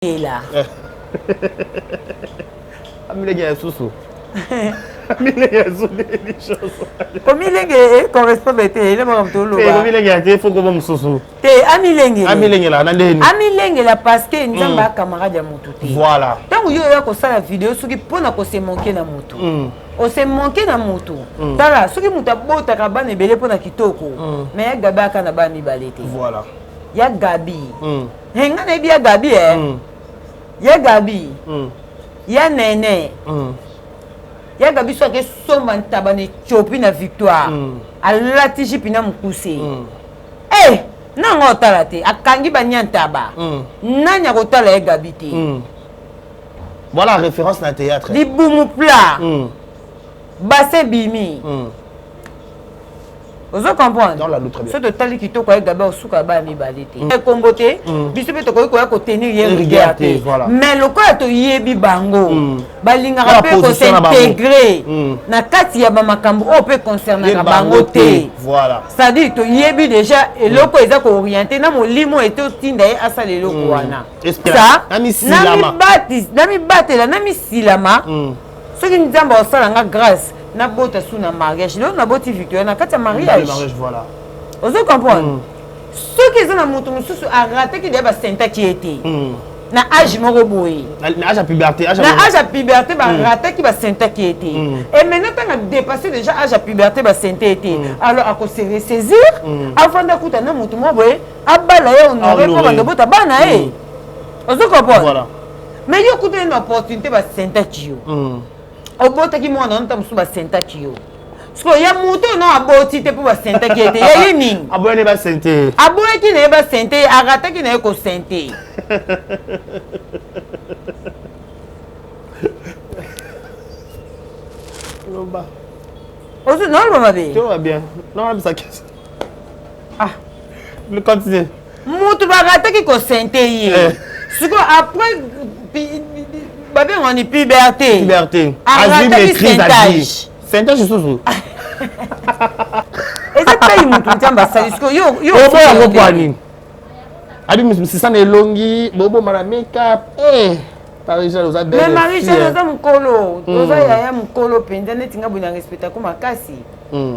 Ela. Amilengela lisusu. Amilengela lisusu lisusu. Komilengela e correspondre te ele makambo toloba. Komilengela te faut koma mosusu. Te amilengela. Amilengela na ndeni. Amilengela parce que Nzambe mm. camarade ya motu te. Voilà. Tango yo oya kosala video soki pona ko se manquer na motu. Mm. Ose manquer na motu. Mm. Tala soki motu abotaka bana ebele pona kitoko. Mm. Mais ya Gabi aka na bana mibale te. Voilà. Ya Gabi. Mm. Hey, nga nayebi ya Gabi eh. Ya Gabi. Ya Nene. Ya Gabi soki akesomba ntaba na Ethiopie na Victoire. Alati jipe na mokuse. Eh, nanga otala te, akangi ba nya ntaba. Nani akotala ye Gabi te? Voilà référence na théâtre. Libumu plat. Bassin bimi. Ozo comprendre? Soki totali kitoko ya Gabi osuka ya bana mibale te. Ekombo te, biso mpe tokoki koya kotenir ye rigueur te. Mais lokola toyebi bango, balingaka mpe kosintegre na kati ya bamakambo oyo mpe concernaka bango te. C'est-à-dire toyebi déjà eloko eza kooriente na molimo ete otinda ye asala eloko wana. Namibatela, namisilama. Soki Nzambe akosala nga grâce nabota su na mariage lelo naboti Victoria na kati ya mariage. Voilà. Ozo comprendre? Soki eza na moto mosusu arataki deya basentaki ye te na age moko boye, na age ya puberté, na age ya puberté barataki basentaki ye te, et maintenant ntango adépassé déjà age ya puberté basente ye te, alors akose ressaisir, avanda kuta na moto moko boye, abala ye honore mpo bando bota bana ye. Ozo comprendre? Mais yo kuta na opportunité basentaki yo, obotaki mwana wana, ta mosusu basentaki yo. Sikoyo ya moto oyo na aboti te mpo basentaki ye te, ya ye nini? Aboyaki basente. Aboyaki na ye basente ye, arataki na ye kosente. Loba. Ozo naoloba mabe? Toloba bien. Naolobisa question. Ah, continue. Moto barataki kosente ye. Sikoyo après babengaka ni puberté. Puberté. Arataki sentage. Sentage lisusu. Eza mpe motu Nzambe asali. Sikoyo yo oboya yango mpo nini? Abi misisa na elongi, boboma na make-up. Eh, Marie-Jeanne oza belle. Mais Marie-Jeanne oza mokolo, oza yaya mokolo mpenza neti nga boye na respectako makasi.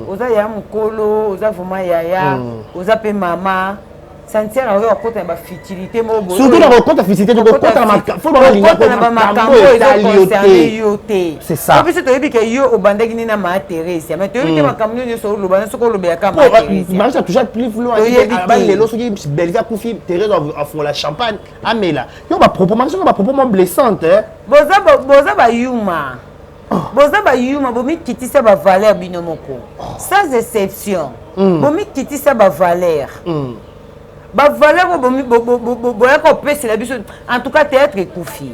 Oza yaya mokolo, oza vraiment yaya, oza mpe mama. Santiago oyo akota na bafutilité moko boye. Surtout na kokota futilité, kokota na bamakambo oyo ezoconcerne yo te. C'est ça. Biso toyebi ke yo obandaki nini na maa Thérésia, mais toyebi te makambo nini nyonso oloba na soki olobelaka maa Thérésia. Marie toujours plus loin. Toyebi te. Lelo soki Bellevue akufi, Thérèse afungola champagne, amela. Yo ba propos, Marie ba propos mo blessante. Boza bayuma. Boza bayuma, bomikitisa ba valeur bino moko. Sans exception. Bomikitisa ba valeur. Ba valeur oyo boyaka kopesela biso. En tout cas théâtre ekufi.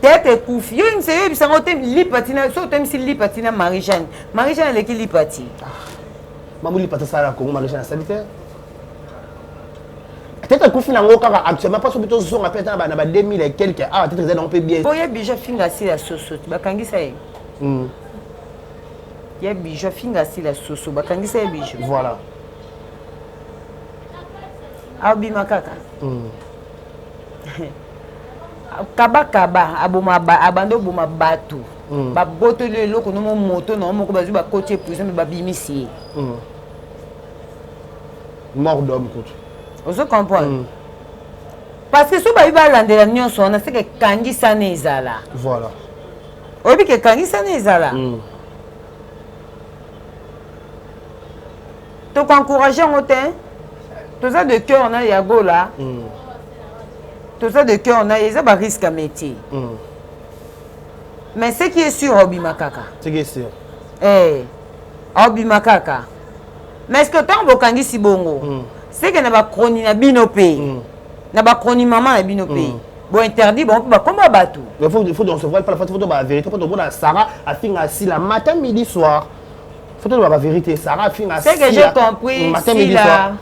Théâtre ekufi. Yo yebisa, yo yebisa ngo te lipati na so otemisi lipati na Marie-Jeanne. Marie-Jeanne aleki lipati. Mamu lipati asala na Congo, Marie-Jeanne asali te. Peut-être akufi nango kaka actuellement parce que tozonga mpe ata na ba 2000 et quelque awa, peut-être eza nango mpe bien. Oyo Bijou afinga asila soso, bakangisa ye. Ya Bijou afinga asila soso, bakangisa ye Bijou. Voilà. Abima kaka. Kaba kaba aboma ba abando boma bato. Babotoli eloko no moto na moko bazwi bakoti prison mais babimisi ye. Mort d'homme kutu. Ozo comprendre? Parce que so bayi balandela nyonso wana, c'est que kangisa na ezala. Voilà. Oyebi ke kangisa na ezala. Toko encourager yango te. Toza de cœur na Yagola. Toza de cœur na eza ba risque ya métier. Mais ce qui est sûr, obima kaka. Ce qui est sûr. Eh, obima kaka. Mais est-ce que tant bokangisi bongo, c'est que na ba chroni na bino pe, na ba chroni maman na bino pe. Bon interdit bon ba komba bato. Il faut on se voile pas la faut ba vérité, faut bon Sarah a finga si la matin midi soir. Faut ba vérité, Sarah a finga C'est que j'ai compris matin midi soir.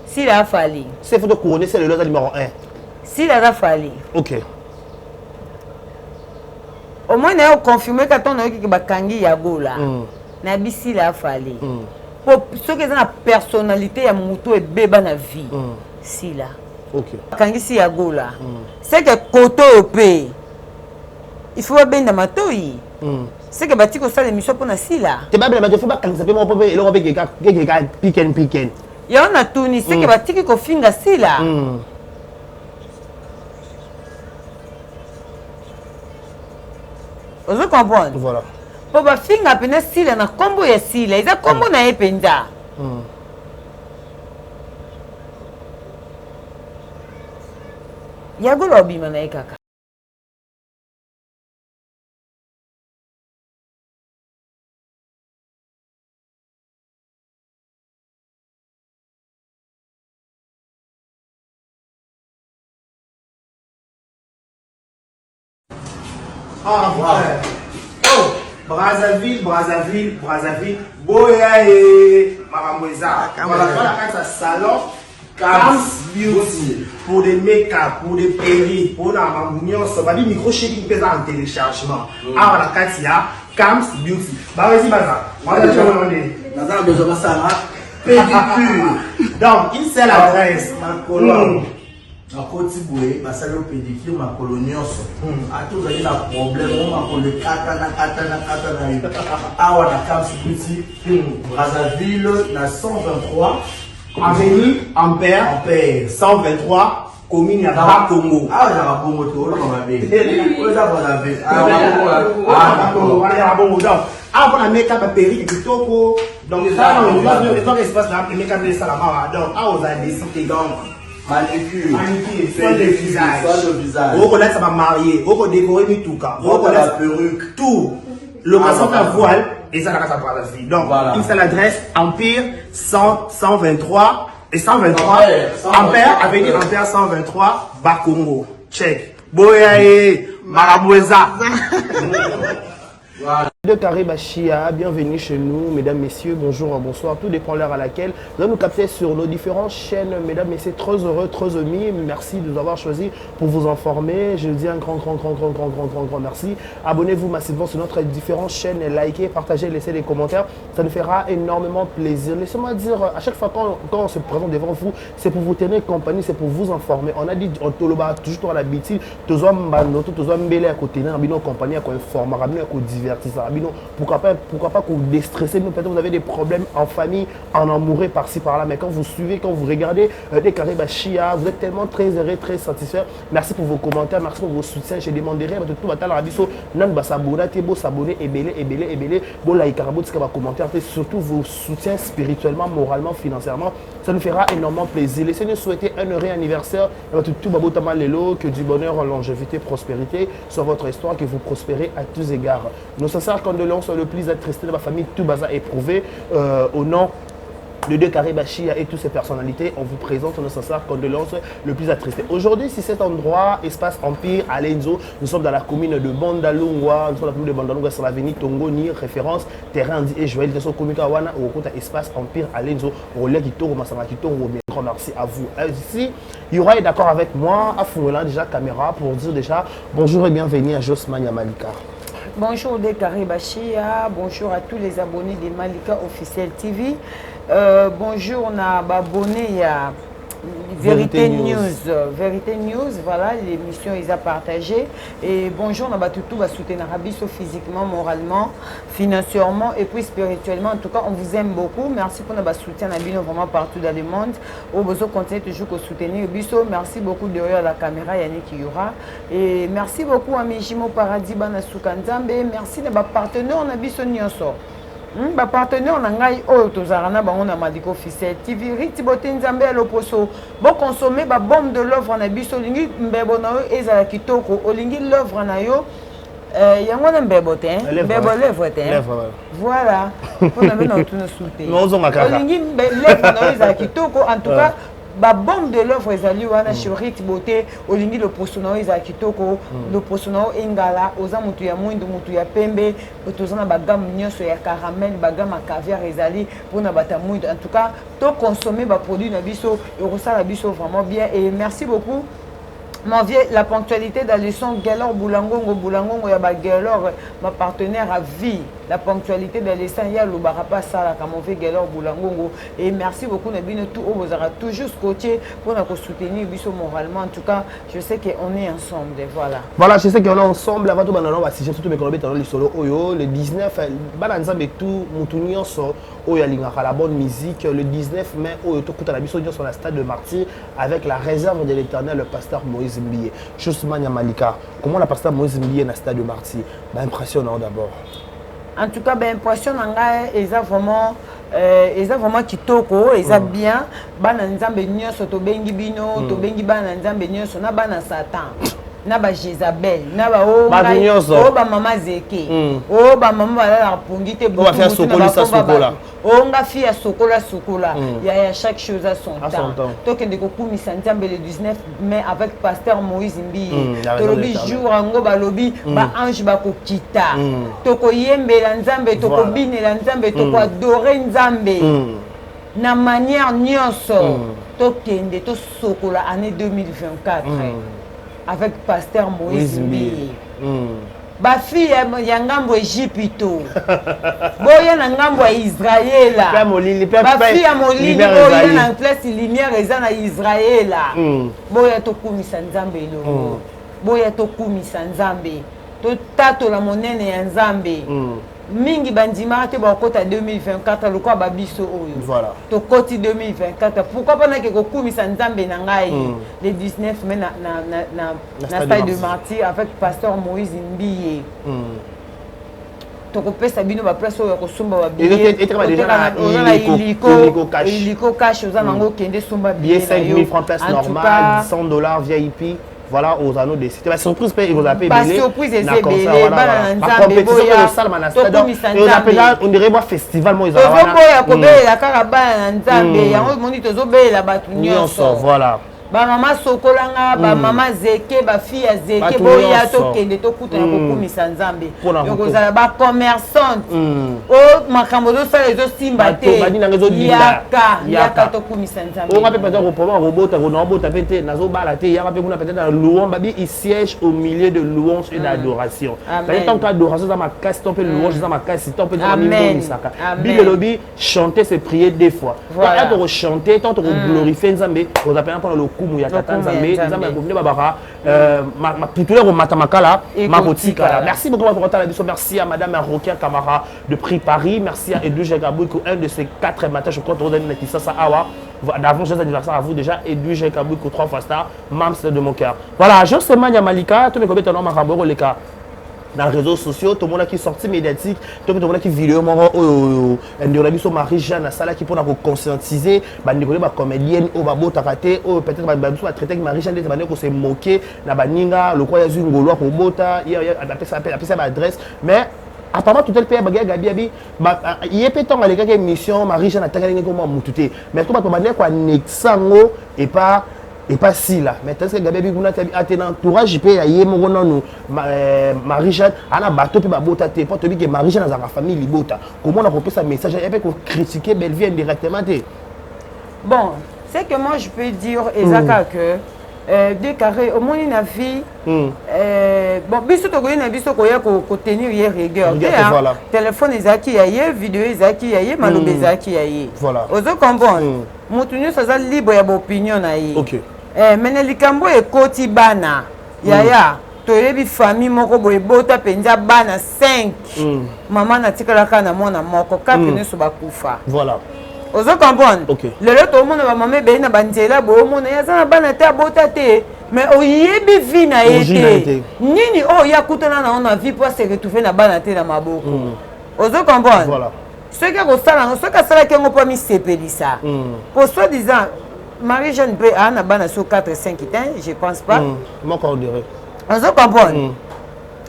S'il a fallu. C'est faut couronner c'est le numéro 1. S'il a fallu. OK. Au moins na confirmer ka ton oyoki ke bakangi Yagola. Na bisi la fallu. Po soki eza na personnalité ya mutu ebeba na vie. Sila. Bakangisi ya Gola, c'est que koto oyo mpe il faut babenda matoi. C'est que bati kosala émission mpona Sila. Te, babela bato, faut bakangisa mpe moko mpo eloko mpe kekeka piken piken. Yango natuni, c'est que batiki kofinga Sila. Ozo comprendre? Voilà. Mpo bafinga mpena Sila na nkombo ya Sila, eza nkombo na ye mpenza. Yagola obima na ye kaka. Ah, ouais. Oh, Brazzaville, Brazzaville, Brazzaville, boya e makambo eza. Voilà, voilà kati ya salon Cams Beauty pour des make-up, pour des perruques, pour na makambo nyonso. Babi micro shaking mpe eza en téléchargement. Awa na kati ya Cams Beauty. Bawezi baza. Wana tshona nde. Naza na besoin basala pédicure. Donc, une seule adresse. Makolo nakoti boye, basali yo pédicure makolo nyonso. Ata ozali na problème o makolo ekatana katana katana yo, awa na Cams Beauty, Brazzaville, na 123 Avenue Ampère, Ampère. 123, commune ya Bakongo. Awa ezaka bongo te, oloba mabe, oyo eza Brazzaville. Ah, Bakongo, wana ya bongo. Donc, awa mpona make-up, baperruque kitoko. Donc, eza espace na make-up nde esalama awa. Donc, awa ozala décité. Donc manicure, manicure, soin de visage, soin de visage, okolatisa bamariés, okodécorer mituka, okola perruque, tout location Ah, ta voile eza na kati ya Brazzaville. Donc, Voilà. une seule adresse, Empire 100, 123 et 123 Ampère, 123. Ampère, avenue Ampère 123, Bakongo. Check, boya ye makambo eza. De Carré Bachia, bienvenue chez nous, mesdames, messieurs, bonjour, bonsoir, tout dépend l'heure à laquelle vous allez nous capter sur nos différentes chaînes, mesdames, messieurs, très heureux, très ému, merci de nous avoir choisis pour vous informer. Je dis un grand, grand, grand, grand, grand, grand, grand, grand merci. Abonnez-vous massivement sur notre différentes chaînes, likez, partagez, laissez des commentaires, ça nous fera énormément plaisir. Laissez-moi dire, à chaque fois quand on se présente devant vous, c'est pour vous tenir compagnie, c'est pour vous informer. On a dit, on toloba toujours l'habitude, tozwa mbando, tozwa mbele à côté, bino compagnie, à informer, bino à divertir, bino, pourquoi pas qu'on déstresser, nous, peut-être vous avez des problèmes en famille, en amoureux par-ci par-là, mais quand vous suivez, quand vous regardez des Carré Bachia, vous êtes tellement très heureux, très satisfait. Merci pour vos commentaires, merci pour vos soutiens. Je demanderai tout batala biso nan ba s'abonner, te bo s'abonner ebele ebele ebele, bo like, bo tika ba commentaire, surtout vos soutiens spirituellement, moralement, financièrement, ça nous fera énormément plaisir. Laissez-nous souhaiter un heureux anniversaire à tout babotama lelo, que du bonheur, longévité, prospérité soit votre histoire, que vous prospérez à tous égards. Nos sincères condoléances le plus attristé de ma famille, tout baza éprouvé, au nom de Deux Carré Bachia et toutes ces personnalités, on vous présente nos sincères condoléances le plus attristé. Aujourd'hui, c'est cet endroit, espace Empire à Lenzo, nous sommes dans la commune de Bandalungwa, nous sommes dans la commune de Bandalungwa sur l'avenue Tongoni, référence terrain dit et Joël, de commune Kawana, au côté espace Empire à Lenzo, relais Kitoro, Masanga Kitoro, grand merci à vous. Ici, il y aura d'accord avec moi, à Fouela déjà caméra pour dire déjà bonjour et bienvenue à Josman Malika. Bonjour Dekaré Bachia, bonjour à tous les abonnés de Malika Officiel TV. Bonjour na abonné ya Vérité, Vérité News. News. Vérité News, voilà, l'émission ils a partagé. Et bonjour na batutu ba soutenir biso physiquement, moralement, financièrement et puis spirituellement. En tout cas, on vous aime beaucoup. Merci pour notre soutien na bino vraiment partout dans le monde. Au besoin continuer toujours de soutenir biso. Merci beaucoup derrière la caméra Yannick Yura. Et merci beaucoup à Mijimo Paradis Bana Sukanzambe. Merci de ba partenaire na biso nyonso. Bapartenaire na ngai oyo tozalaka na bango na Malika Officiel TV, Riti Bote Nzambe ya loposo, boconsommer babaume de lèvre na biso. Olingi mbebo na yo ezala kitoko, olingi lèvre na yo, yango wana mbebo te, hein? Lèvre, mbebo ouais. lèvre te, hein? Lèvre, ouais. Voilà, mpona mbe na otuna su te. Non, ozonga kaka. Olingi lèvre na yo ezala kitoko, en tout cas babaume de lèvre ezali wana chez Rite Beauté. Olingi loposo na yo ezala kitoko, loposo na yo engala, oza motu ya mwindu, motu ya pembe, toza na bagamme nyonso ya caramel, bagamme ya caviar ezali mpona bato ya mwindu. En tout cas, toconsommer baproduit na biso, ekosala biso vraiment bien. Et merci beaucoup mon vieux, la ponctualité dans le son, Gelor Boulangongo, Boulangongo, ya ba Gelor, ma partenaire à vie. La ponctualité de l'essence, ya lobaka pa salaka mauvais galère Boulangongo. Et merci beaucoup na bino tout oyo bozalaka toujours scotché pour na soutenir biso moralement. En tout cas, je sais qu'on est ensemble. Voilà. Voilà, je sais qu'on est ensemble. Avant tout, on va sujet surtout mais qu'on solo oyo le 19 bana nzambe tout mutu nyonso oyo alingaka la bonne musique le 19 mai oyo tokutana biso nyonso na stade de Martyr avec la réserve de l'Éternel, le pasteur Moïse Mbiye. Josmania Malika, comment la pasteur Moïse Mbiye na stade de Martyr? Ba impressionnant d'abord. En tout cas, ba impression na ngai eza vraiment kitoko, eza bien. Bana nzambe nyonso tobengi bino, tobengi bana nzambe nyonso na bana Satan, na ba Jézabel, na ba o Bato nyonso. O bamama zeke, o bamama balalaka pongi te. Oyo bafia sokolisa sokola. O nga fi ya sokola sokola. Ya chaque chose à son À son temps. Temps. Tokende kokumisa Nzambe le 19 mai avec pasteur Moïse Mbiye. La raison de Tolobi l'Éternel. jour yango, balobi baange bakokita, tokoyembela Nzambe, tokobinela Nzambe, tokoadorer Nzambe na manière nyonso. Tokende tosokola année 2024 avec pasteur Moïse Moïse Mbiye. Mbiye. Bafille ya ngambo Egypto, boya na ngambo ya Israela. Pe molili, Bafille ya molili, lumière boya ezali. na place lumière eza na Israela. Boya tokumisa Nzambe elongo, boya tokumisa Nzambe, totatola monene ya Nzambe. Mingi bandimaka te bakokota 2024 lokola babiso oyo. Tokoti 2024, pourquoi mpo nake kokumisa Nzambe na ngai le 19 mai na Na na stade stade de de Martyr avec pasteur Moïse Mbiye. Tokopesa bino baplace oyo ya kosomba. Etekama déjà na Oza na Illico Cash. Illico Cash, oza nango, okende somba billet billet na yo. 5000 francs place En tout normale, cas, 100 $ VIP. Voilà, aux anneaux de cité. Ba surprise pe ekozala pe Ba ebele surprise eza na concert, ebele, voilà, bana voilà. na Ba Nzambe, compétition boya, oyo esalama na stade. tokumisa Et on Nzambe. appelle, on dirait moi festival mo ezala wana. Tozoboya kobelela kaka bana na Nzambe, yango omoni tozobelela bato nyonso. Nyonso. Voilà. Bamama sokolanga, bamama zeke, bafille ya zeke, Bato boya, nyonso. tokende tokutana kokumisa Nzambe. Mpona Ekozala bacommerçante o makambo ozosala ezosimba Bato te, badi nanga ezodinda. yaka, Yaka. yaka tokumisa Nzambe. Onga mpe peut-être kopoma kobota, kona obota mpe te, nazobala te, yaka mpe kuna peut-être na louange. Babi il siège au milieu de louange et d'adoration. Amen. C'est-à-dire tant qu'adoration eza makasi, tant mpe louange eza makasi, tant mpe Amen. mimonisaka. Amen. Bible elobi chanter, c'est prier deux fois. Voilà. Tant tokochanter, tant tokoglorifie Nzambe, kozala pena mpona lokumu ya tata. Lokumu ya Nzambe. Nzambe. Nzambe akomi nde babaka maputulu ya komata makala Ekotikala. makotikala. Merci beaucoup bato kotala biso. Merci à madame Rokia Camara de Prix Paris, merci à Edwige Kabouikou, un de ces quatre matins, je crois, tozali na Kisasa awa. D'avance, joyeux anniversaire à vous déjà, Edwige Kabouikou, trois fois star, mams de mon cœur. Voilà, Josemania Malika, tomekobeta no makambo ekoleka na réseaux sociaux. Tomonaki sortie médiatique to mpe tomonaki video moko oyo ndeko na biso Marie Jeanne asalaki mpona koconscientiser bandeko nde bacomédienne oyo babotaka te, oyo peut-être babiso batraitaki Marie Jeanne ndete bandeko kose moke na baninga lokola yazwi ngolu akobota, apesa baadresse. Mais apparemment totel mpe bagia Gabi abi ye mpe ntango alekaki émission, Marie Jeanne atangaki ndenge komwa mutu te, mais ko bato bandeki koannexe yango epa sila. Mais tandis que Gabi abi kuna te, ate na entourage mpe ya ye moko nanu Marie Jeanne ana bato mpe babota te, mpo toyebi ke Marie Jeanne azalaka famille libota, komona kopesa message ye mpe kocritiquer Bellevie indirectement te. Bon, ce que moi je peux dire eza kaka que deux carré omoni na vie. Bon, biso tokoyi na biso koya kotenir ye rigueur te, Rigueur te, hein. voilà. Telefone ezalaki ya ye, video ezalaki ya ye, maloba ezalaki ya ye. Ozo comprendre, motu nyonso aza libre ya baopinion na ye. Mais na likambo ekoti bana, yaya, toyebi famille moko boye ebota mpenza bana 5, mama natikalaka na mwana moko, 4 nyonso bakufa. Ozo comprendre? Lelo tomona bamama ebele na banzela boye, omona ye aza na bana te, abota te, mais oyebi vie na ye Origine na ye te. Te. Nini oyo ye akutana nango na vie po ase retrouve na bana te na maboko? Ozo comprendre? Soki akosala yango, soki asalaki yango mpo amisepelisa, po soi disant Marie Jeanne mpe aa na bana so 4 5 te, je pense pas. Moko on dirait. Ozo comprendre,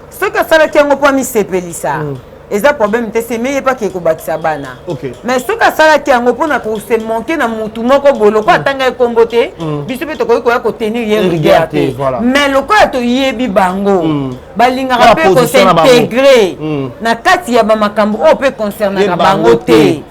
soki asalaki yango mpo amisepelisa, eza problème te, seme ye mpaki ekobakisa bana. Mais soki asalaki yango mpona kose manquer na mutu moko boye, lokola atanga ekombo te, biso mpe tokoki koya kotenir ye rigueur te. Mais lokola toyebi bango, balingaka mpe kos'intégrer na kati ya bamakambo oyo mpe concernaka bango te.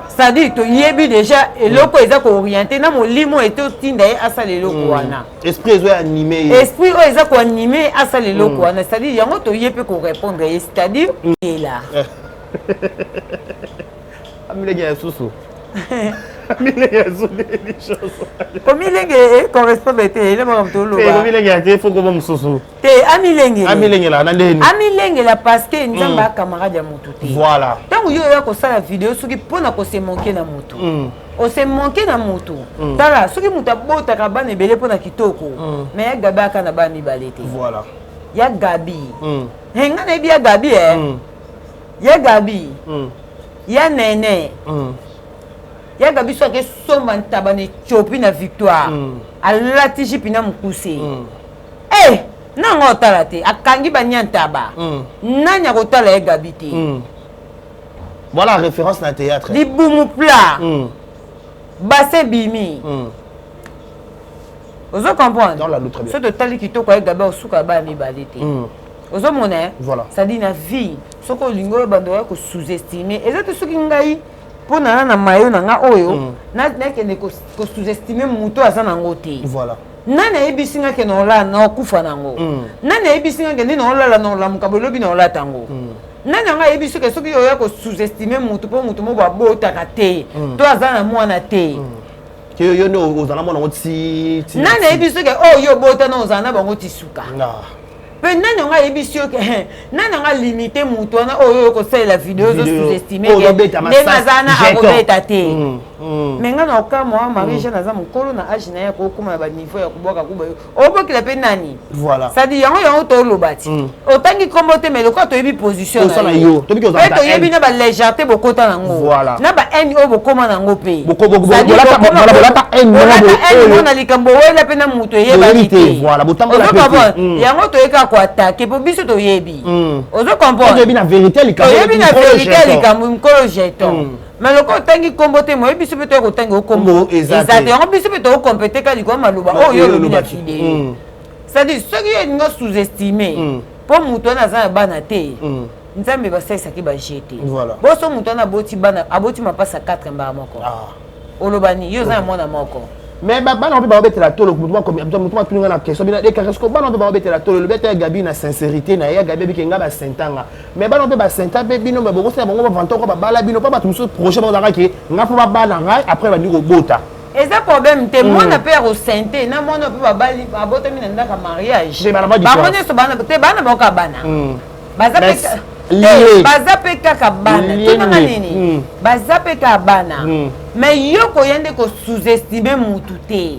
C'est-à-dire toyebi déjà eloko eza koorienter na molimo ete otinda ye asala eloko wana. Esprit ezo animé. Esprit oyo eza koanimer asala eloko wana, c'est-à-dire yango toye mpe korépondre ye, c'est-à-dire ela. Amilengela susu. Amilengela susu lisusu. Komilengela e correspondre te ele makambo toloba. Komilengela te faut koma mosusu. Te amilengela. Amilengela na ndeni. Amilengela parce que Nzambe mm. camarade ya motu te. Voilà. Ntango yo oya kosala video soki mpo na kose manquer na motu. Mm. Ose manquer na motu. Mm. Tala soki moto abotaka bana ebele mpo na kitoko. Mm. Mais ya Gabi aka na bana mibale te. Voilà. Ya Gabi. Mm. Hey, nga nayebi ya Gabi eh. Mm. Ya Gabi. Mm. Ya Nene. Mm. Ya Gabi soki akesomba ntaba na Ethiopie na Victoire. Mm. Alati jipi na mokuse. Mm. Eh, nanga otala te akangi bania ntaba. Mm. Nani akotala ye Gabi te. Mm. Voilà référence na théâtre. Libumu plat. Mm. Bassin bimi. Mm. Ozo comprendre? Dans la très bien. Soki totali kitoko ya Gabi osuka bana mibale te. Mm. Ozomona eh? Voilà. C'est-à-dire na vie soki olingi oyo bando oya ko sous-estimer eza te soki ngai mpo na na mayo na nga oyo mm. nakende ko sous-estimer moto aza nango te. Voilà. Nani ayebisi nga ke naolala naokufa nango mm. Nani ayebisi nga ke nde naolala naolamuka bolobi naolata yango mm. Nani yango ayebisi ke soki oya ko sous-estimer motu mpo motu moko abotaka te mm. to aza na mwana te mm. Ke yo nde ozala mwana yango ti nani ayebisi ke oyo yo obota na ozala na bango ti suka mpe nani yango ayebisi yo ke nani yango alimite motu wana oyo oyo kosalela video ozo sous-estime ndenge aza na akobeta te. Mais nga na okamwa Marie Jeanne aza mokolo na age na ye akokoma na baniveau ya kobwaka kuba yo obokela mpe nani. Voilà. C'est-à-dire yango yango toloba ti otangi kombo te, mais lokola toyebi position na yo mpe toyebi na balégèreté bokota nango na bahaine oyo bokóma nango mpe bolata na likambo owela mpe na moto eyebani te. Yango toyei kaka koattaquer mpo biso toyebi. Ozo comprendre? Toyebi na vérité ya likambo mokolo jeton. Mais lokola otangi nkombo te, moyebi biso mpe toya kotangi okombo eza te. Yango biso mpe tokocompléter ka likolo maloba oyo olobi na video. C'est-à-dire soki yo elingi sous-estimer mpo moto wana aza na bana te, Nzambe basalisaki baje te. Boso moto wana aboti bana, aboti mapasa 4 mbala moko, oloba nini? Yo oza na mwana moko. Mais bana mpe baobetela tolo. Motu batuninga na question bina ekaka bana mpe baobetela tolo. Elobi ata ya Gabi na sincérité na ye, ya Gabi abike nga basentanga, mais bana mpe basenta mpe bino me bokosala bango bavanta oko babala bino mpo bato mosusu projet bazalaka ke nga mpo babala ngai après bandi kobota. Eza problème te. Mwana mpe ya kosente na mwana mpe babali abotami na ndako ya mariage, bango nyonso bana te, bana baoka bana baza mpe kaka bana. Tunanga nini, baza mpe kaka bana. Mais yo koya nde kosous-estime mutu te.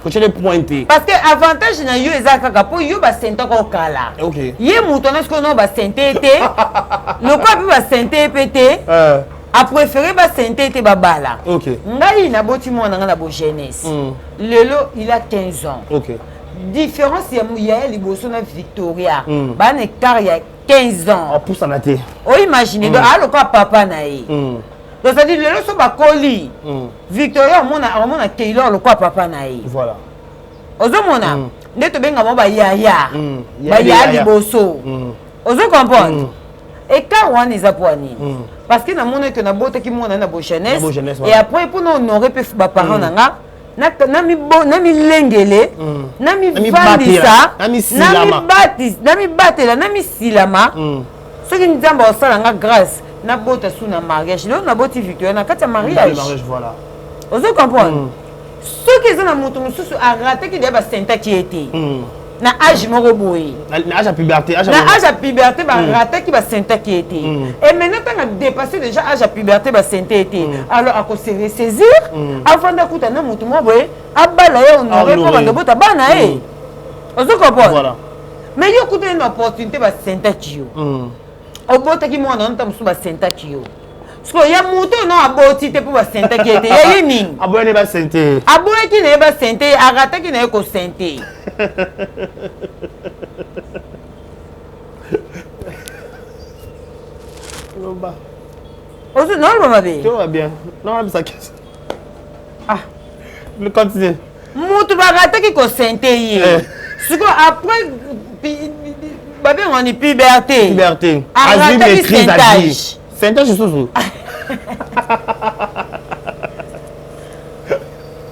Kotiele point te. Parce que avantage na yo eza kaka mpo yo basentaka okala ye moto wana. Sikoyo nao basente te, lokola mpe basente ye mpe te, apréféré basente te babala. Ngai naboti mwana ngai na bojeunesse. Lelo il a 15 ans. Différence ya yaya liboso na Victoria, bana écart ya 15 ans. Apusana te. Oimagine, donc alokola papa na ye. Donc c'est-à-dire lelo so bakoli, Victoria omona akomona Taylor lokola papa na ye. Ozomona nde tobenga bango bayaya, bayaya liboso. Ozo comprendre? Écart wana eza po nini? Parce que namoni ke nabotaki mwana na bojeunesse et après mpona honorer mpe baparent na nga, namilengele, namivandisa, namibatela, namisilama. Soki Nzambe akosala nga grâce, nabota su na mariage. Lelo naboti Victoria na kati ya mariage. Ozo comprendre? Soki eza na moto mosusu arataki deya, basentaki ye te na age moko boye. Na age ya puberté. Na age ya puberté barataki, basentaki ye te. Et maintenant ntango adépassé déjà age ya puberté, basente ye te, alors akose ressaisir, avanda kuta na motu moko boye, abala ye, honore mpo bando bota bana ye. Ozo comprendre? Mais yo kuta ye na opportunité, basentaki yo, obotaki mwana wana, ta mosusu basentaki yo. Sikoyo ya moto oyo no aboti te mpo basentaki ye te, ya ye nini? Aboyani basente. Aboyaki na ye basente ye, arataki na ye kosente. Loba. Naoloba mabe? Tout va bien. Non, bisa question. Ah, continue. Moto barataki kosente ye, sikoyo après babengaka ni puberté. Puberté. Arataki sentage. Sentage lisusu.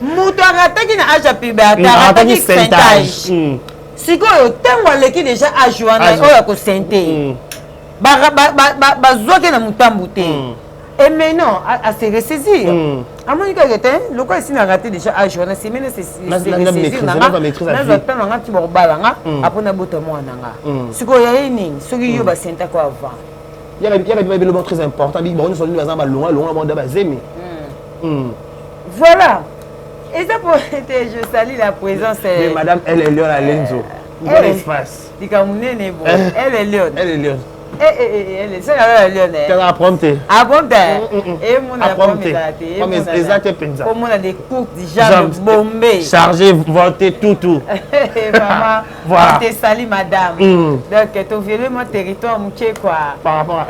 Moto arataki na age ya puberté, arataki sentage. Sikoyo ntango aleki déjà age wana oyo ya kosente. Bazwaki na motambu te. Et maintenant a se ressaisir. Amoni kaka te lokola esi na raté déjà âge wana, semene se ressaisir nanga, nazwa temps nanga ti bakobala nga, apo nabota mwana nga. Sikoyo ya ye nini soki yo basentako avant? Yaka biloko très important, bango nyonso nini baza balonga longa bango bazemi. Voilà, eza po te je salue la présence. Mais madame, elle est Lion Alenzo, bon espace. Likambo monene bo, elle est Lion. Elle est Lion. Ezala Lion. Tala apprendre te. Apprendre te, emona. Apprendre te, eza te mpenza. Komona des courtes jambes bombées. Chargé, voté, tout tout. Maman. Voilà. On te salue, madame. Donc toviole moi territoire moke quoi. Par rapport à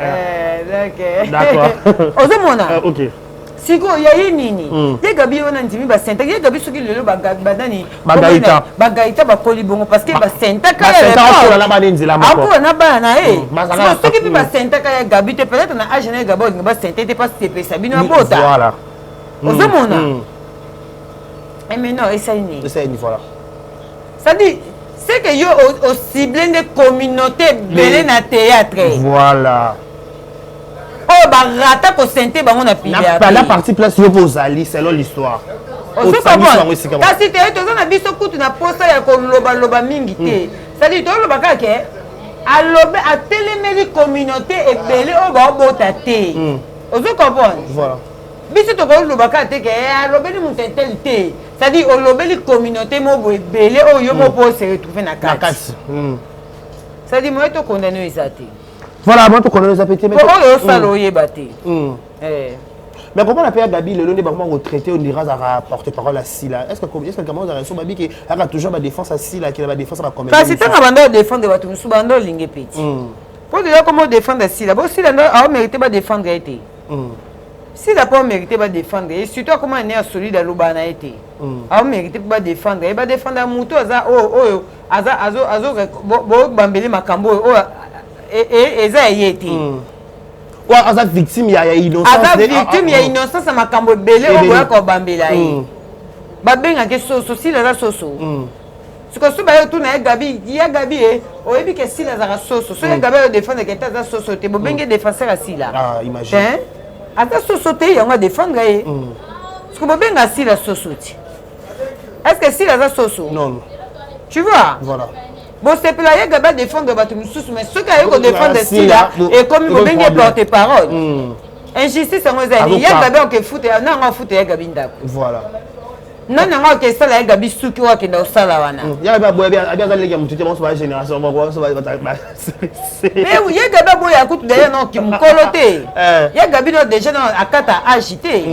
donc D'accord. Ozomona. Ok. Sikoyo ya ye nini? Ye Gabi wana ndimi basentaki ye Gabi. Soki lelo banani Bagaita. Bagaita bakoli bongo parce que basentaka. Akola na bana nzela moko. Akola na bana na ye. Bazalaka soki mpe basentaka ya Gabi te, peut-être na âge na ye Gabi olinga basente te, mpasi sepesa bino abota. Ozomona. Et maintenant esali nini? Esali nini, voilà. C'est-à-dire c'est que yo ocible nde communauté ebele na théâtre oyo barata kosente bango na puberté. Na partie place yo mpo ozali selon l'histoire. Kasi te, toza na biso kutu na posa ya kolobaloba mingi te. C'est-à-dire toloba kaka ke alobe atelemeli communauté ebele oyo baobota te. Ozo comprendre? Voilà. Biso tokoloba kaka te ke alobeli moto eteli te. C'est-à-dire olobeli communauté mo boye ebele oyo yo moko ose retrouve na kati. C'est-à-dire moye tokondane oyo eza te. Voilà, moi tokondane eza pe te. Po oyo osala oyeba te. Mais comment la paix Gabi lelo nde bakoma kotraiter, on dira azalaka porte parole ya Sila? Est ce que kama ozala so babi ke aka toujours badéfense ya Sila, akela badéfense ya bacomédien? Kasi ntango banda odéfendre bato mosusu, banda olingi peti mpo deja koma odéfendre Sila, bosila nde aomérite badéfendre ye te. Sila mpo amérite badéfendre ye, surtout akoma ne ya solide, alobaka na ye te, aomérite mpo badéfendre ye. Badéfendre ya motu aza oyo aza azo bobambeli makambo oyo oyo eza ya ye te. Aza victime ya innocence. Aza victime ya innocence ya makambo ebele oyo boya kobambela ye. Babengaki soso, Sila aza soso. Sikoyo so baye otuna ye Gabi, ya Gabi ye oyebi ke Sila azalaka soso. So ye Gabi ayo défendre ke te aza soso te, bobenge défenseur ya Sila. Aza soso te, yango adéfendre ye. Siko bobenga Sila soso ti, est ce que Sila aza soso? Non. Tu vois? Voilà. Bosepela ye Gabi adéfendre bato mosusu, mais soki aye kodéfendre Sila, ekomi bobenge porte parole. Injustice yango eza nini? Ye Gabi okefuta na yango, afuta ye Gabi ndako. Nani yango akesala ye Gabi suki oyo akenda kosala wana? Ye Gabi aza leki ya motu te, banso ba génération moko. Ye Gabi aboya kutu d'ailleurs noki mokolo te. Ye Gabi no déjà no akata âge te.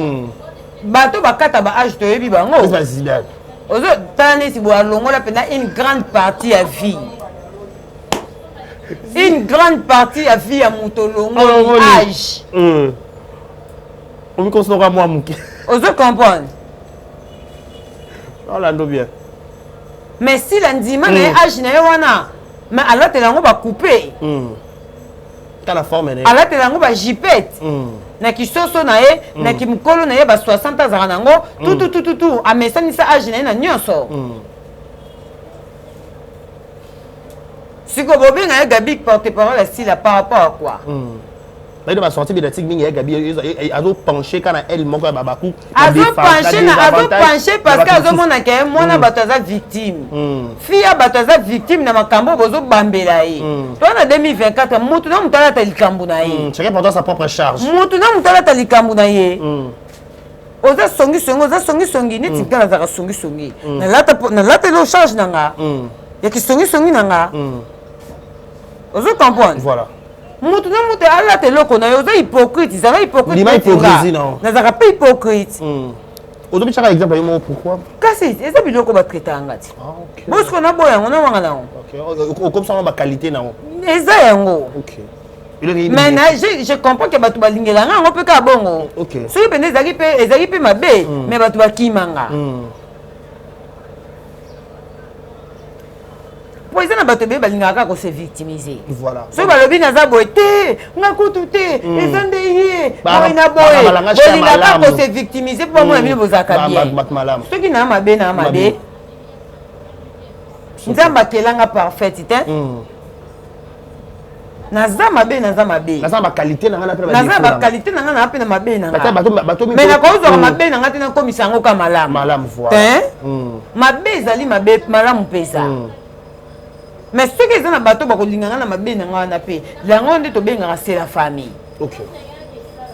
Bato bakata ba âge toyebi bango. Ozo tala neti boye, alongola mpenza une grande partie ya vie, une grande partie ya vie ya moto, olongoli âge. Omikosinoka mwa moke. Ozo comprendre? Olando bien. Mais Sila ndima na ye âge na ye wana, mais alatela yango bacoupe. Tala forme na ye. Alatela yango bajupette na kisoso na ye, na kimokolo na ye ba 60 azalaka nango tututututu, amesanisa âge na ye na nyonso. Sikoyo bobenga ye Gabi porte parole ya Sila par rapport à quoi? Bayebi basortie médiatique mingi ya Gabi, azopenche kaka na aile moko ya babaku. Azopenche parce que azomona ke mwana bato aza victime, fille ya bato aza victime na makambo oyo bozobambela ye. To na 2024, motu na motu alata likambo na ye. Chacun porte sa propre charge. Motu na motu alata likambo na ye. Oza songisongi, oza songisongi neti nga nazalaka songisongi, nalateli charge na nga ya kisongisongi na nga. Ozo comprendre? Voilà. Mutu na mutu alata eloko na ye. Oza hypocrite, ezala hypocrite. Nazalaka mpe hypocrite. Ozobisaka exemple yo moko, pourquoi? Kasi eza biloko batraitaka nga ti bosiko naboya yango, nawanga nango. Okomisanga baqualité nango. Eza yango, mais na, je comprends ke bato balingelanga yango mpe kaka bongo. Soki mpenza ezalaki mpe, ezalaki mpe mabe, mais bato bakimanga po eza na bato ebele balingaka kaka kose victimiser. Soki balobi naza boye te, nga kutu te, eza nde ye boye na boye, bolingaka kose victimiser mpo bamona bino bozalaka bien. Soki naa mabe, naa mabe. Nzambe akelanga parfaite te. Naza mabe, naza mabe. Naza baqualité na ngai na mpe. Naza baqualité na ngai na mpe na mabe na ngai, mais nakozwaka mabe na ngai te, nakomisa yango ka malamu. Malamu, voilà. Te, mabe ezali mabe, malamu mpe eza. Mais soki eza na bato bakolinga ngai na mabe na ngai wana mpe, yango nde tobengaka c'est la famille.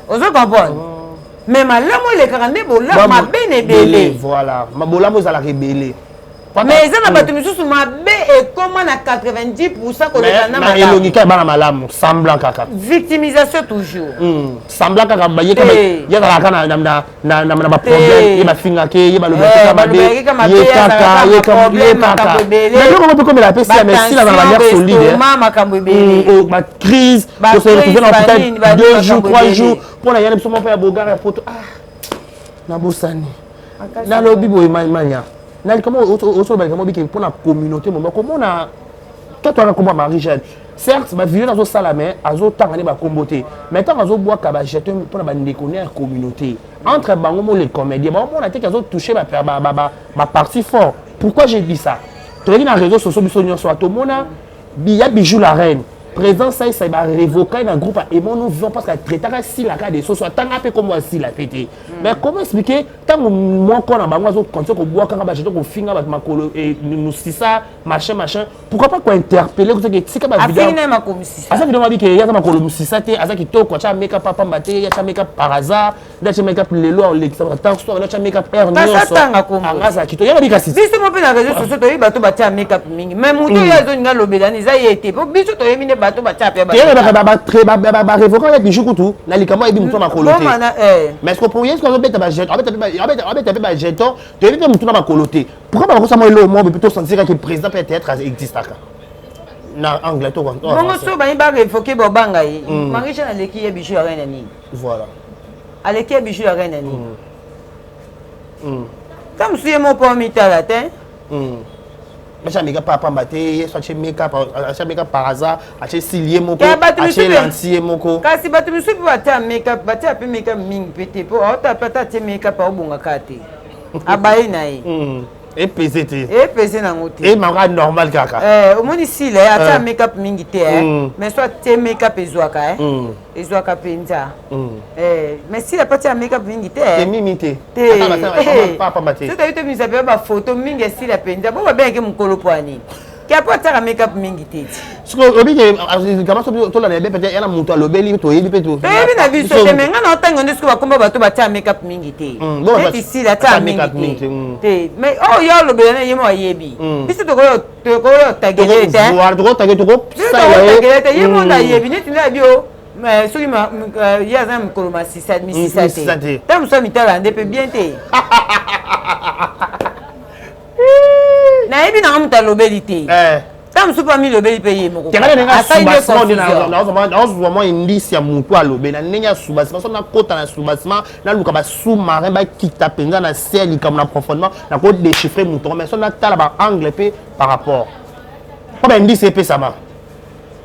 Ozo comprendre? Mais malamu elekaka nde bolamu, mabe na ebele. Voilà, bolamu ezalaka ebele. Mais eza na bato misusu, mabe ekóma na 90 % koleka na malamu. Elongi kaka bana malamu, semblant kaka. Victimisation toujours. Semblant kaka, ye kaka na baproblème, ye bafingaki, ye balobaki mabe, ye kaka, ye kaka. Biloko mpe komela mpe sia, mais sila na manière solide. Makambo ebele. Bacrise, tose retrouve na hôpital 2 jours, 3 jours mpo na yana biso moko ya bogare ya poto. Ah, nabosani, nalobi boye, manya na likambo osoloba, likambo bike mpona communauté moma komona to wana kombo ya Marie Jeanne. Certes, bavideo nazosala, mais azotanga nde bakombo te. Mais ntango azobwaka bajeton mpona bandeko ne ya communauté, entre bango mo les comédiens baomona te ke azotouche bapartie fort. Pourquoi j'ai dit ça? Toyaki na réseau sociaux, biso nyonso tomona ya Bijou la Reine, président Saisai, barévoquer na groupe Aimons-nous vivons parce que atraitaka silaka de soso, atanga mpe kombo asila pe te. Mais comment expliquer ntango moko na bango azocontinue kobwakaka bajeton, kofinga bato makolo mosisa, machin machin? Pourquoi pas kointerpeller kozaki etika? Aza video mabi ke ye aza makolo mosisa te, aza kitoko, atya make-up apamba te, atya make-up par hasard nde atya make-up lelo, alekisa temps soir, atya make-up heure nyonso, anga azala kitoko, yanga bikasi. Biso mo mpe na réseau sociaux toyebi bato batya make-up mingi, mais moto oyo azolinga alobelani eza ye te, po biso toyebi nde bato batya mpe. Barévoquer ya Bijou kutu na likambo ayebi motu na makolo te. Mais ce que ye azobeta bajeton, abeta mpe bajeton, toyebi mpe motu na makolo te. Pourquoi bakosa mwa eloko moko mpe tosentir kaka président mpe théâtre existaka na anglais to? Bongo so bayi barévoquer, babanga ye. Marie Jeanne aleki ye Bijou ya Reine nini? Voilà. Aleki ye Bijou ya Reine nini? Ta mosu ye moko mitala te. Atia make-up apamba te, ye so atie make-up, atia make-up par hasard, atie cils ye moko, atie lentille ye moko. Kasi bato misusu mpe batia make-up, batia mpe make-up mingi mpe te, mpo aota mpe ata atie make-up, aobongaka te, abaye na ye. Epese te. Epese nango te. Emaka normal kaka. Omoni sile atia make-up mingi te, mais so atie make-up ezwaka, ezwaka mpenza. Mais sila mpe atia make-up mingi te. Mimi te. Te, so toyebi tobimisa mpe bafoto mingi esila mpenza bo babengaki mokolo po anini ke apo atiaka make-up mingi te ti. Obike kama so tolanda ebe peut-être yana moto alobeli, toyebi mpe. Toyebi na biso te, mais ngai na otanga nde soki bakomba bato batia make-up mingi te, neti sila atia mingi te te, mais oyo yo alobela na ye mo ayebi, biso tokoyo tagele te. Tokotagele te, ye mo nde ayebi neti nde ayebi o soki ye aza na mokolo masisa misisa te, ta mosu amitala nde mpe bien te. Nayebi nanga moto alobeli te, ta mosusu mpe amilobeli mpe ye moko. Nazwa mwa indice ya motu alobe na ndenge ya soubassement. So nakota na soubassement, naluka basous-marin bakita mpenza na se ya likambo na profondement, nakodéchiffre motu yango. Mais so natala baangle mpe par rapport mpo baindice epesama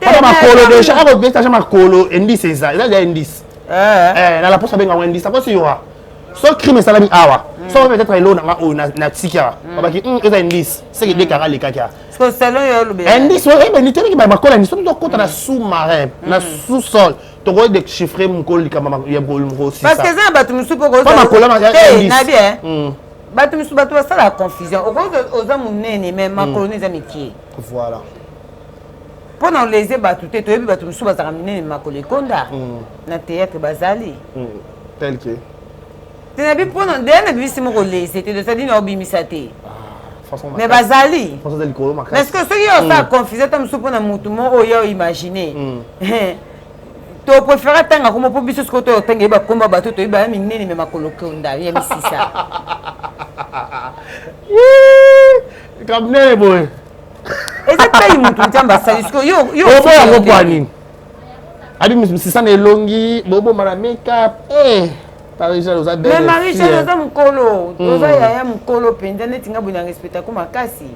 mpo makolo déjà, akobeta ja makolo, indice eza ja indice na la poste abengango indice akosi yoka. So crime esalami awa, so peut-être elo nanga oyo natiki awa, babaki eza indice seke dekaka alekaki awa. Indice oyebeni teleki makolo indice. Soki tokota na sous-marin, na sous-sol, tokoki déchiffrer mokolo likambo ya mokolo. Parce que eza na bato mosusu mpo makolo. Nabi bato mosusu, bato basalaka confusion. Okoki oza monene, mais makolo no eza mike. Voilà. Mpo na oleze bato te, toyebi bato mosusu bazalaka minene, makolo ekonda, na théâtre bazali. Tel que? Te, nabi mpona deya na bibisi moko lese te, c'est-à-dire na obimisa te, mais bazali. Parce que soki yo osala confusion, ta mosusu mpona motu moko oyo oimagine, topréféré atanga kombo, mpo biso sikoyo toyo otanga yeba kombo bato toyeba ya minene me makolo konda ya misisa. Kamnene boye. Eza tai motu Nzambe asali sikoyo. Oboyango mpo anini abi misisa na elongi, bobomba na make-up. Marie Jeanne, oza belle. Mais Marie Jeanne, oza mokolo, oza yaya mokolo mpenza. Neti nga boye na respectako makasi.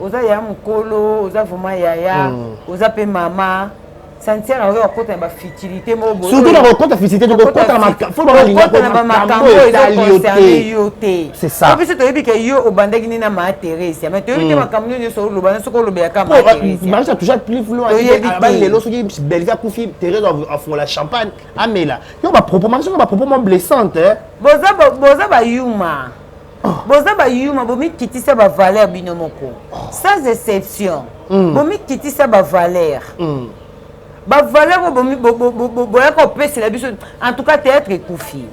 Oza yaya mokolo, oza vraiment yaya, oza mpe mama. Santiago akoki kokota na bafutilité moko boye. Surtout na kokota futilité, kokota na bamakambo oyo ezoconcerne yo te. C'est ça. Biso toyebi ke yo obandaki nini na maa Theresia, mais toyebi te makambo nini nyonso oloba na soki olobelaka maa Theresia. Marisa toujours plus loin. Toyebi te. Lelo soki Belgique akufi, Thérèse afungola champagne amela. Yo bapropos, Marisa, bapropos mo blessante. Boza bayuma, boza bayuma, bomikitisa bavaleur bino moko, sans exception. Bomikitisa bavaleur, bavaleur oyo boyaka kopesela biso. En tout cas, théâtre ekufi,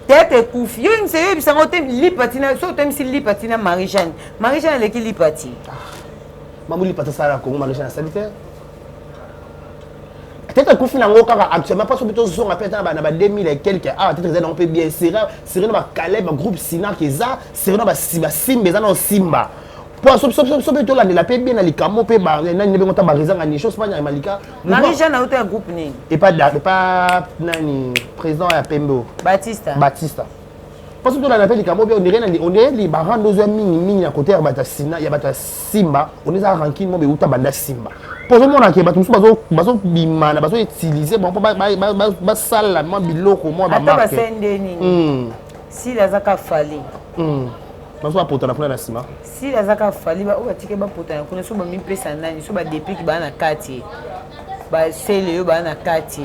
théâtre ekufi. Yo yebisa, yo yebisango te lipati na so otemisi lipati na Marie Jeanne, Marie Jeanne aleki lipati. Mamu, lipati asala na Congo, Marie Jeanne asali te. Peut-être akufi nango kaka actuellement, mpo soki tozonga mpe ata na ba 2000 et quelque awa, peut-être eza nango mpe bien serré na bakaleb, bagroupe Sinak eza serré na basimba, eza na simba, mpo soki tolandela mpe bien na likambo mpe nani bengo ta barizanga ni chose panya malika. Marie Jeanne auta ya groupe nini? Epa nani, président ya pembe. Batista. Batista. Mpo soki tolanda mpe likambo mpe on dirait barando ozwa mingimingi na côté ya bato ya sina, ya bato ya simba, on eza rancune mo beuta banda simba, mpo ozomona ke bato mosusu bazobima na bazoutilize bango mpo basala mwa biloko mwa ata bamarke. Basali nde nini? Sila aza ka Fally. Bazo bapotana kuna na nsima. Sila aza ka Fally, oyo batiki bapotana kuna so bamipesa nani, so badepiki baa na kati, basele oyo baa na kati,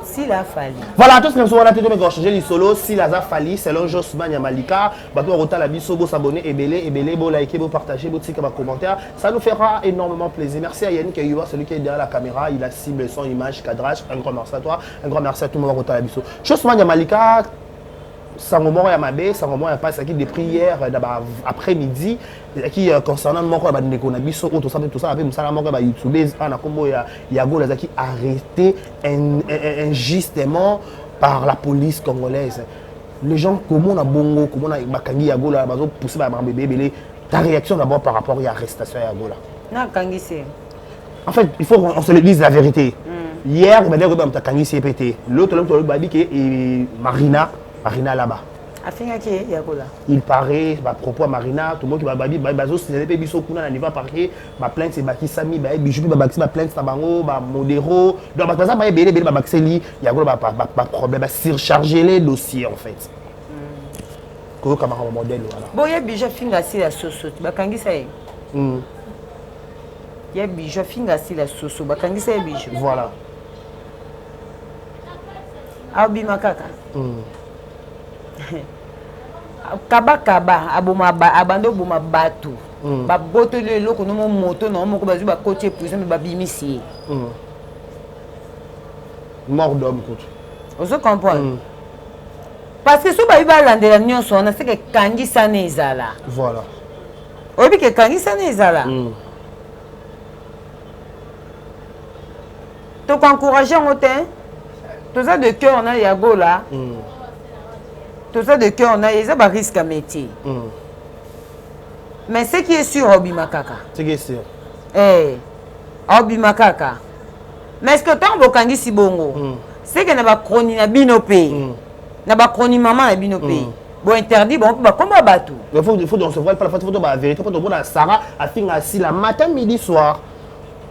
Sila afali. Voilà, tosi na biso wana te, tomeka kochange lisolo. Sila aza Fally selon Josman ya Malika. Bato bakotala biso, bosabone ebele ebele, bolike, bopartage, botika bacommentaire, ça nous fera énormément plaisir. Merci à Yannick Ayuba, celui qui est derrière la caméra, il a cible son image, cadrage. Un grand merci à toi, un grand merci à tout le monde bakotala biso. Josman ya Malika, sango moko ya mabe, sango moko ya mpasi ezalaki depuis hier na ba après midi, ezalaki concernant moko ya bandeko na biso oyo tosala tosala mpe mosala moko ya bayoutubers awa na nkombo ya Yagola. Azalaki arrêté injustement par la police congolaise. Les gens komona bongo, komona bakangi Yagola, bazopousse bamakambo ebele. Ta réaction d'abord par rapport ya arrestation ya Yagola? Nakangisi. En fait, il faut qu'on se le dise, la vérité. Hier, il m'a dit que akangisi ye pe te. L'autre, l'autre m'a dit que Marina, Marina là-bas. Afingaki ye Yagola. Il paraît, bapropos ya Marina, tout le monde babi bazosignaler mpe biso kuna na niveau parquet, baplainte ebakisami, bayebi mpe babakisi baplainte na bango, bamodero. Donc bato baza baebele ebele, babakiseli Yagola baproblème, basurcharge les dossiers. En fait, koyoka makambo modèle wana. Boye Bijou afinga Sila soso, bakangisa ye. Ya Bijou afinga Sila soso, bakangisa ye Bijou. Voilà. Abima kaka. Kabakaba aboma, abandi oboma bato. Babotoli eloko nomo moto na moko, bazwi, bakoti ye prison, me babimisi ye. Mort d'homme kutu. Ozo comprendre? Parce que so bayi balandela nyonso wana, seke ekangisana ezala. Voilà. Oyebi ke ekangisana ezala. Tokoencourage yango te. Toza de cœur na Yagola. Toza de cœur na ye. Eza barisque ya métier. Mais ce qui est sûr, aobima kaka. Ce qui est sûr. Eh, aobima kaka. Mais est ce que ntango bokangisi bongo, seke na bachroni na bino mpe, na bachroni mama na bino mpe, bointerdit bango mpe bakoma bato? Il faut on se voile pas la face, il faut la vérité. Faut tomona Sarah afinga Sila matin, midi, soir.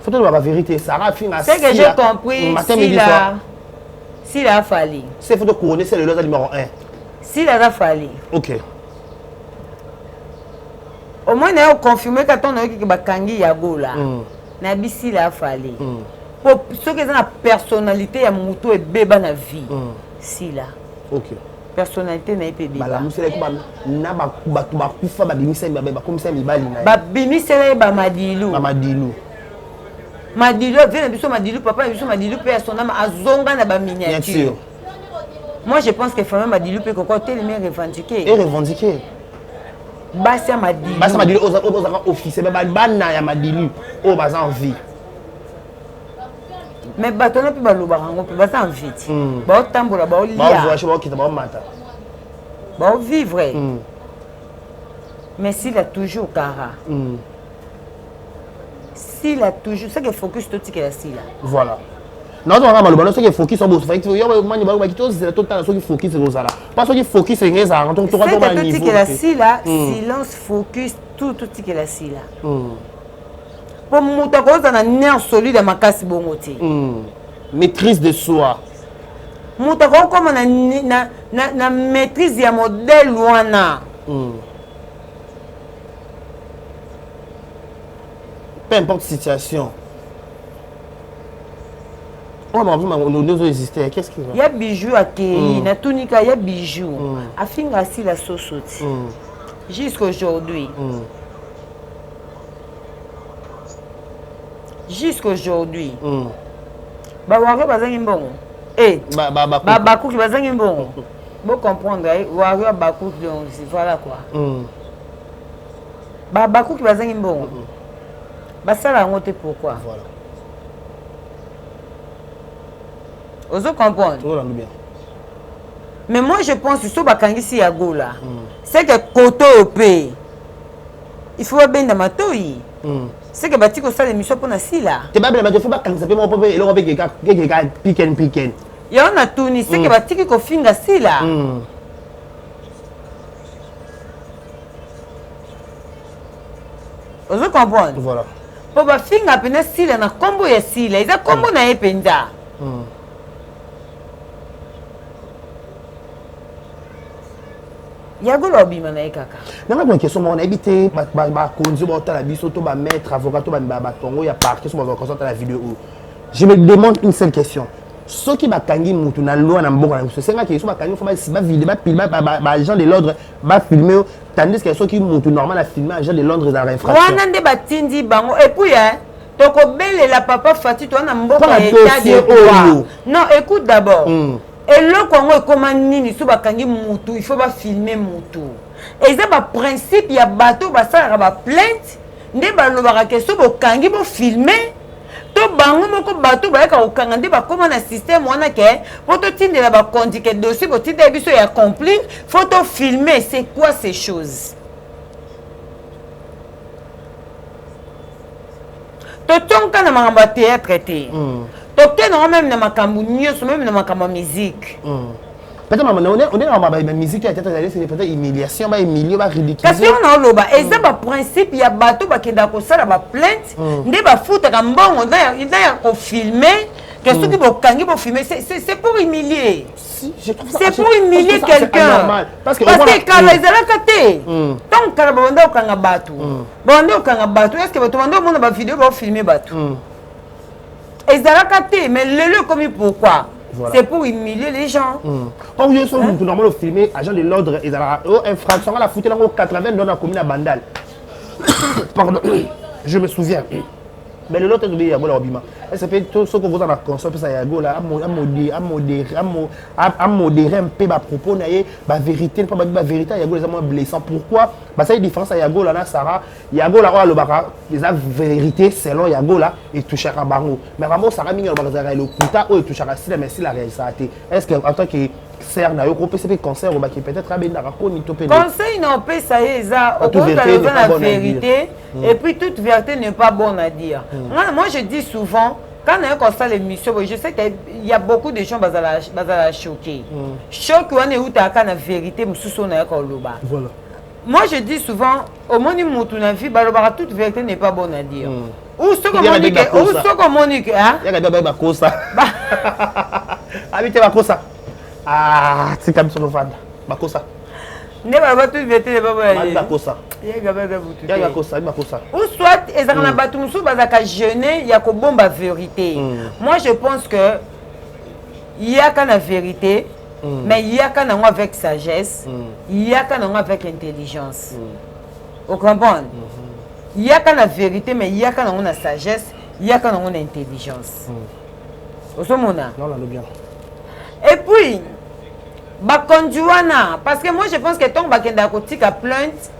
Faut la vérité. Sarah afinga C'est que j'ai compris. Matin, midi, soir. Sila afali. C'est faut couronner, c'est le numéro 1. Sila aza Fally. Ok. Au moins naye oconfirme ka ntango nayoki ke bakangi Yagola, nayebi Sila afali. Po soki eza na personnalité ya motu ebeba na vie, Sila. Personnalité na ye mpe ebeba. Balamuselaki na bato bakufa, babimisa, bakomisa mibali na ye. Babimisela ye bamadilu. Bamadilu. Madilu avie na biso, Madilu papa na biso, Madilu mpe ya sonama azonga na baminiature. Moi, je pense que famille Madilu mpe koko telemi revendiquer. Et revendiquer. Basi ya Madilu. Basi ya Madilu oyo ozalaka officiel, bana ya Madilu oyo baza en vie. Mais bato wana mpe balobaka yango mpe baza en vie ti baotambola, baolia. Baovoyage, baokita, baomata. Baovivre. Mais s'il a toujours kara, s'il a toujours, c'est que focus totikela Sila. Voilà, nazwaka maloba no, soki focus mani balobaki, tozela, totala soki focus ekozala mpa, soki focus enge ezalaka. Totikela Sila silence, focus tout totikela Sila. Mpo moto akozala na nerf solide ya makasi bongo te. Maîtrise de soi. Moto akokoma na maîtrise ya modèle wana. Peu importe situation. Oh, ma exister. Qu'est-ce qui va? Ya Bijou akei, natunika ya Bijou. Afinga asila soso ti. Jusqu'aujourd'hui. Jusqu'aujourd'hui. Baware bazangi mbongo. Eh, babakuki bazangi mbongo. Bo comprendre, ware bakuki, donc voilà quoi. Babakuki bazangi mbongo. Basala yango te pourquoi? Voilà. Ozo comprendre? Bien. Mais moi je pense so bakangisi ya Gola. C'est que koto mpe il faut babenda matoi. C'est que bati kosala émission mpona sila. Te, babenda bato, faut bakangisa mpe moko mpe eloko mpe kekeka piken piken. Yango natuni, c'est que batiki kofinga sila. Ozo comprendre? Voilà. Mpo bafinga mpena sila na nkombo ya sila, eza nkombo na ye mpenza. Yagola obima na ye kaka. Nanga bona question moko, nayebi te bakonzi oyo baotala biso to bamaître avocat to batongo ya parquet, so bazwa otala video oyo, je me demande une seule question: soki bakangi mutu na loi na mboka na biso, esengaki so bakangi, faut bavide, bapilme, baagent de l'ordre bafilme yo, tandis que soki mutu normal afilme agent de l'ordre, ezalaka infraction. Wana nde batindi bango. Et puis tokobelela papa Fati, toza na mboka ya état de droit. Non, écoute d'abord. Eloko yango ekóma nini? So bakangi mutu, il faut bafilme mutu. Eza baprincipe ya bato basalaka baplainte nde balobaka ke so bokangi, bofilme. To bango moko bato bayaka kokanga nde bakóma na système wana ke mpo totindela bakonzi ke dossier botindela biso ya accomplir, faut tofilme. C'est quoi ces choses? Totonka na makambo ya théâtre te, tokende yango même na makambo nyonso, même na makambo ya musique. Peut-être maman, on est dans ma musique ya théâtre, c'est peut-être humiliation, ba humilier, ba ridiculiser. Kasi oyo naoloba eza baprincipe ya bato bakendaka kosala baplainte nde bafutaka mbongo na ya kofilme ke soki bokangi, bofilme. C'est pour humilier. Si, je trouve ça C'est pour humilier ça, c'est quelqu'un. Anormal. Parce que Parce que kala ezalaka te. Ntango kala babanda kokanga bato, babanda kokanga bato, est ce que bato banda omona bavideo baofilme bato? Ezalaka te. Mais lelo ekomi pourquoi? Voilà. C'est pour humilier les gens. Or yo so mutu normal ofilme agent de l'ordre, ezalaka o infraction. Nga nafutela yango 80 dollars na commune ya Bandal, pardon, je me souviens. Mais lelo te, tobeyi Yagola obima. Est ce que soki okoza na conseil opesa Yagola, amodéré mpe bapropos na ye, bavérité, mpo babi bavérité ya Yagola eza mwa blessant? Pourquoi basali différence ya Yagola na Sara? Yagola oyo alobaka eza vérité selon Yagola, etouchaka bango, mais bango Sara mingi alobaka ezalaka lokuta oyo etouchaka Sila, mais Sila réalisaka te. Est ce que en tant que sœur na yo, kopesa mpe conseil olobaki peut-être abendaka koni to mpe? Conseil na opesa ye eza, okozala oza na vérité et puis toute vérité n'est pas bonne à dire. Moi, je dis souvent, quand naye kosala émission, je sais qu'il y a beaucoup de gens bazala bazala choqué. Choc wana eutaka na vérité mosusu oyo naye koloba. Voilà. Moi je dis souvent, omoni mutu na vie, balobaka toute vérité n'est pas bonne à dire. Ou soki omoni ke, ou soki omoni ke, yaka ba bakosa abi te, bakosa. Ah, tika biso tovanda, bakosa. Nde baloba toute vérité n'est pas bonne à dire. Bakosa. Yaka baza butu. Yaka bakosa, bakosa. Ou soit ezalaka na bato mosusu bazalaka gêné ya kobomba vérité. Moi je pense que yaka na vérité, mais yaka nango avec sagesse, yaka nango avec intelligence. Ocomprendre? Yaka na vérité, mais yaka nango na sagesse, yaka nango na intelligence. Ozomona? Bien. Et puis bakonzi wana, parce que moi je pense que ntongo bakendaka kotika plainte,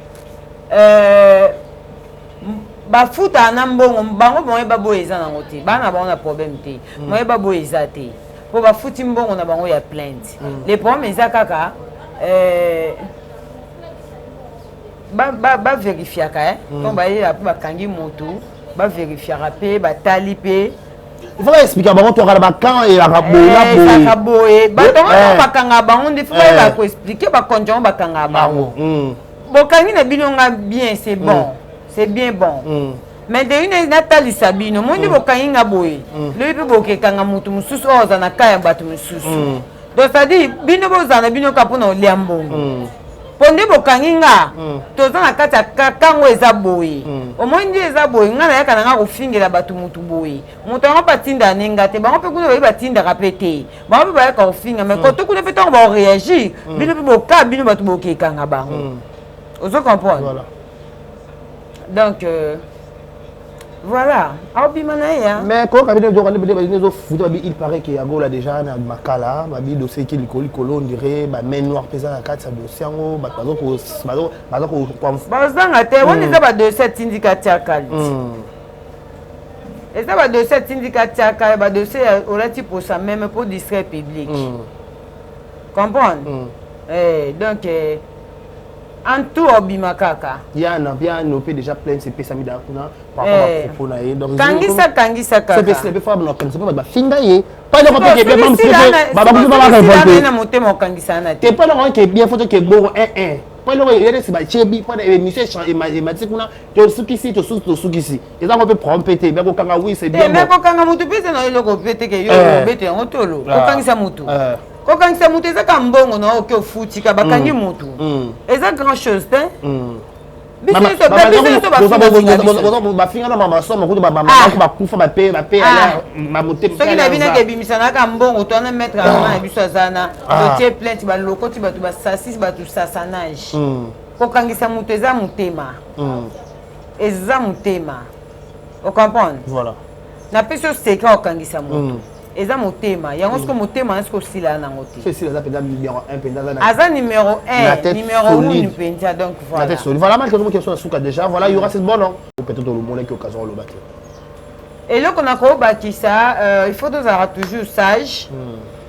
bafutaka na mbongo bango. Moye baboya eza nango te, bana bango na problème te. Moye baboya eza te, mpo bafuti mbongo na bango ya plainte. Le problème eza kaka bavérifiaka ntongo bayela mpe bakangi motu, bavérifiaka mpe batali mpe. Il faut expliquer bango tokala bakan elaka boye na boye. Ezalaka boye. Bato wana bakangaka bango nde faut bayeba koexpliquer bakonzi yango bakangaka bango. Bokangi na bino nga bien, c'est bon, c'est bien bon. Mais de natalisa bino moi nde bokangi nga boye, lobi mpe bokekanga motu mosusu oyo aza na ka ya bato mosusu. Donc c'est-à-dire bino bozala na bino kaka mpona kolia mbongo, mpo nde bokangi nga. Toza na kati ya kango, eza boye. Omoi nde eza boye, nga nayaka na nga kofingela bato motu boye, moto yango mpe atindaka ne nga te. Bango mpe kuna bayebi, batindaka mpe te. Bango mpe bayaka kofinga, mais koto kuna mpe ntango bakoréagir, bino mpe boka, bino bato bokekanga bango. Ozo comprendre? Voilà. Donc voilà, aobima na ye. Mais koyoka bino ezoka nde bino ezofuta babi. Il paraît que Yagola déjà na makala, babi dossier eki likolo likolo, on dirait bamain noire mpe eza na kati ya dossier yango. Bato baza Bazanga te. Wana eza badossier atindika tiakali, eza badossier atindika tiaka, badossier olati posa même mpo distraire public, comprendre? Donc en tout obima kaka. Yana biano mpe déjà plainte epesami daa kuna par rapport à propos na ye. Donc kangisa, kangisa kaka. Mpe fa nakanisa mpe bato bafinga ye. Na motema okangisa na te. Mpo eloko ke bien, faut ke bongo 1 1, mpo eloko eyelesi batiebi mpo émission emati kuna, tosukisi, tosukisi, ezango mpe problème mpe te. Me kokanga, oui, c'est bien. Me kokanga motu mpe eza na eloko mpe te ke yo obete yango tolo. Kokangisa motu, kokangisa motu eza ka mbongo na oke ofutika. Bakangi motu, eza grand chose te. Bafinga na mamasomo kutu bakufa bape bape. Soki na binaki ebimisanaka mbongo to wana, maître arma na biso aza na totie plainte, balokoti bato, basasisi bato, sasanage. Kokangisa moto eza motema, eza motema, ocomprendre? Voilà. Napesi yo secret: okangisa moto eza motema yango. Soki motema na soki osila nango te. Aza numéro 1, numéro 1 mpenza. Donc voilà. Voilà, malgré tout, question suka déjà. Voilà, il y aura cette bonne peut-être le monde qui occasion le battre. Eloko na kobakisa, il faut tozalaka toujours sage,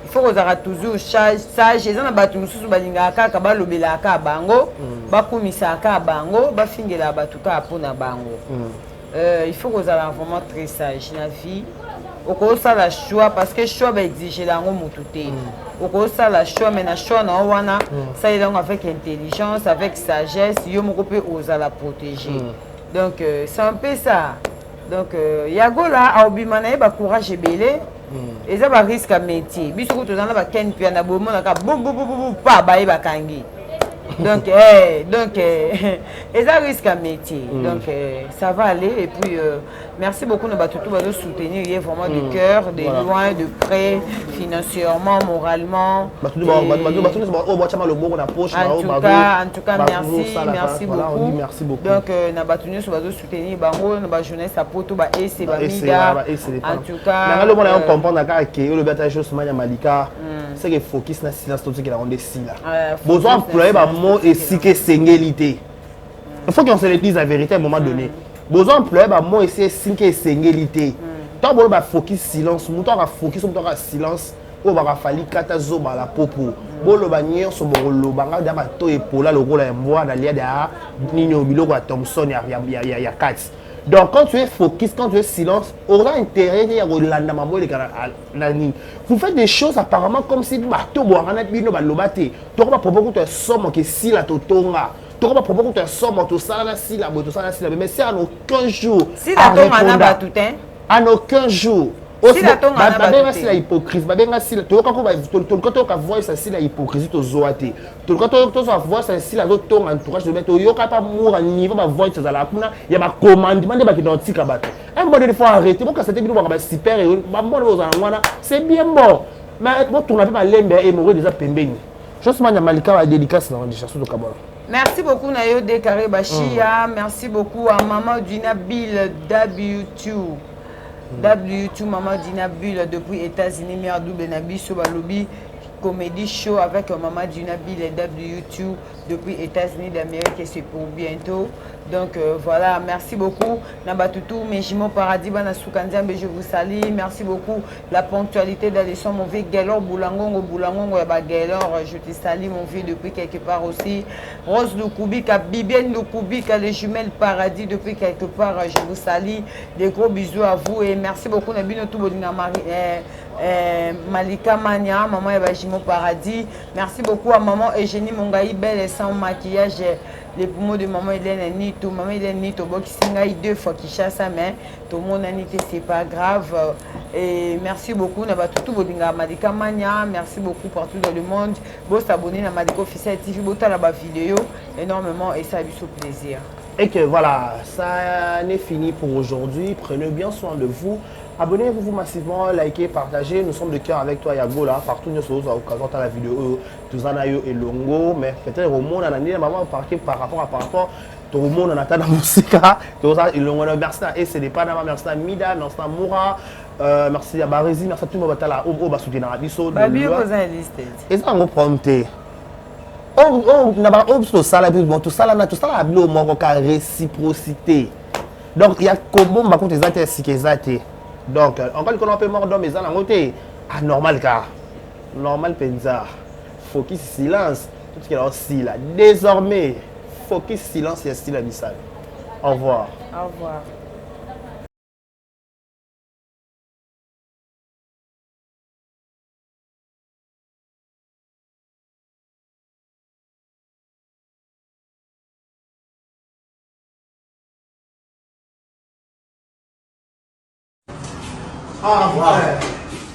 il faut kozalaka toujours sage. Eza na bato mosusu balingaka kaka balobelaka kaka bango, bakumisaka kaka bango, bafingelaka bato kaka mpona bango. Il faut kozala vraiment très sage na vie. Okosala choix, parce que choix baexigela yango motu te. Okosala choix, mais na choix na yo wana, salela yango avec intelligence, avec sagesse, yo moko mpe ozala protégé. Donc c'est un peu ça. Donc Yagola aobima na ye, bacourage ebele. Eza barisque ya métier. Biso ko toza na bakene pia na bomonaka bubububu pa baye bakangi. Donc eza risque ya métier. Donc ça va aller. Et puis merci beaucoup na bato tout bazosoutenir ye vraiment de cœur, de loin, de près, financièrement, moralement. Loboko na poche. En tout cas, merci, merci beaucoup. Merci beaucoup. Donc na bato nyonso bazosoutenir bango, na bajournaliste ya poto, baese, bamida, en tout cas. Nanga lomona yo comprendre kaka ke olobi ata Josman ya Malika, c'est que focus na silence, totikela yango nde sila. Bozwa employé bamo esika esengeli te. Il faut qu'on se le dise, la vérité, à un moment donné bozwa employé bamo esi esika esengeli te. Ntango boloba focus, silence, moto aka focus, moto aka silence, oyo bakafali kata zobala popo. Boloba nyonso bokoloba, nga da bato epola lokola ya mbwa na lia da nini oyo, biloko ya Thomson ya kati. Donc quand tu es focus, quand tu es silence, aura intérêt ya kolanda mambo eleka na nini. Vous faites des choses apparemment comme si bato bwaka na bino baloba te. Toko bapropos kutu ya somo ke sila totonga, toko bapropos kutu ya somo tosala na sila boye, tosala na sila boye, mais c'est en aucun jour. Sila tonga na bato te. En aucun jour babenga sila hypocrisie, babenga sila. Toluka toyoka voice ya sila hypocrisie, tozwa te. Toluka tozwa voice ya sila azotonga entourage, tobe toyoka pa mura niveau bavoice ezalaka kuna ya bacommandement nde bakenda kotika bato. Un moment donné, faut arrêter. Bokasa te, bino baka basuper bambona bozala wana, c'est bien bon, mais botourna mpe malembe ya hémorroïde eza pembeni. Josman ya Malika, badédicace nango déjà sotoka bona. Merci beaucoup Nayo Dekaré Bachia. Merci beaucoup à Maman Dina Bill W2. W2 Maman Dina Bill depuis États-Unis, mère double na biso balobi comédie show avec Maman Dina Bill W2 depuis États-Unis d'Amérique et c'est pour bientôt. Donc voilà, merci beaucoup. Nabatutu, mes jumeaux paradis, bana Soukandiambe, je vous salue. Merci beaucoup. La ponctualité d'Alisson, mon vieux Gaylor Boulangongo, Boulangongo, yaba Gaylor, je te salue, mon vieux, depuis quelque part aussi. Rose Lukubika, Bibienne Lukubika, les jumelles paradis depuis quelque part, je vous salue. Des gros bisous à vous et merci beaucoup, Nabino Toubolina Marie. Malika Mania, maman ya Bajimo Paradis. Merci beaucoup à maman Eugénie Mongaï, belle et sans maquillage. Les poumons de maman Hélène Nito. Maman Hélène Nito, bokisi ngai deux fois Kinshasa, mais tout le monde c'est pas grave. Et merci beaucoup na batutu bolinga Malika Mania. Merci beaucoup partout dans le monde. Bo s'abonner na Malika Officiel TV, botala ba vidéo énormément et ça a du plaisir. Et que voilà, ça n'est fini pour aujourd'hui. Prenez bien soin de vous. Abonnez-vous massivement, likez, partagez. Nous sommes de cœur avec toi, Yagola. Partout, nous sommes occasion à la vidéo. Tout ça, et longo. Mais peut-être au monde, on a maman par rapport à par rapport. Tout le monde, on a dans mosika. Tout ça, elongo. Merci à et pas merci à Mida, merci à Moura. Merci à Barési, merci à tout le monde. Au soutenir biso. Babi, vous avez listé. Et ça, on prend na oyo biso tosala, bon, tosala na tosala biloko moko ka réciprocité. Donc ya kobomba kutu eza te, sika eza te. Donc encore likolo mpe mort d'homme eza nango te, anormal kaka, normal mpenza. Focus silence, totikela osila désormais. Focus silence ya style ya bisalo. Au revoir. Au revoir. Ah, ouais.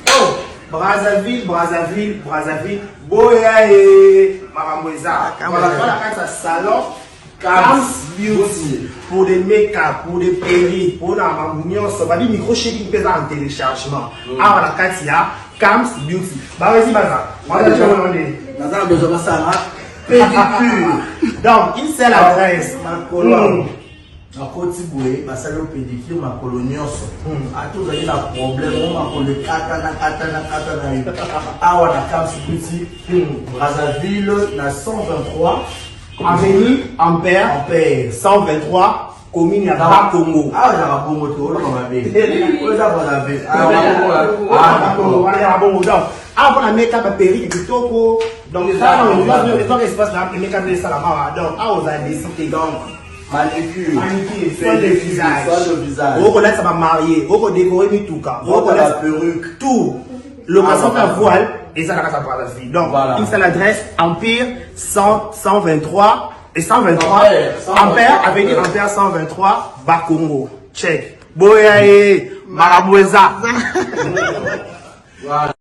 Oh, Brazzaville, Brazzaville, Brazzaville, boya e makambo eza. Voilà, voilà kati ya salon Kams Beauty pour des make-up, pour des perruques, pour na makambo nyonso. Babi micro shaking mpe eza en téléchargement. Awa na kati ya Kams Beauty. Bawezi baza. Wana nde. Naza na besoin basala pédicure. Donc, une seule adresse. Makolo nakoti boye, basali yo pédicure makolo nyonso. Ata ozali na problème o makolo ekatana katana katana yo, awa na Kams Beauty, Brazzaville, na 123 Avenue Ampère, Ampère 123, commune ya Bakongo. Awa ezaka bongo te, oloba mabe, oyo eza Brazzaville. Wana ya bongo. Donc awa mpona make-up, baperruque kitoko. Donc ezwaka espace na make-up nde esalama awa. Donc awa ozala décité. Donc manicure, manicure, soin de visage, soin de visage, okolatisa bamariés, okodécorer mituka, okolatisa perruque, tout, location ta voile eza na kati ya Brazzaville. Donc Voilà. une seule adresse, Empire 100, 123 et 123 Ampère, Ampère, avenue Ampère 123, Bakongo. Check, boya ye makambo eza. Voilà.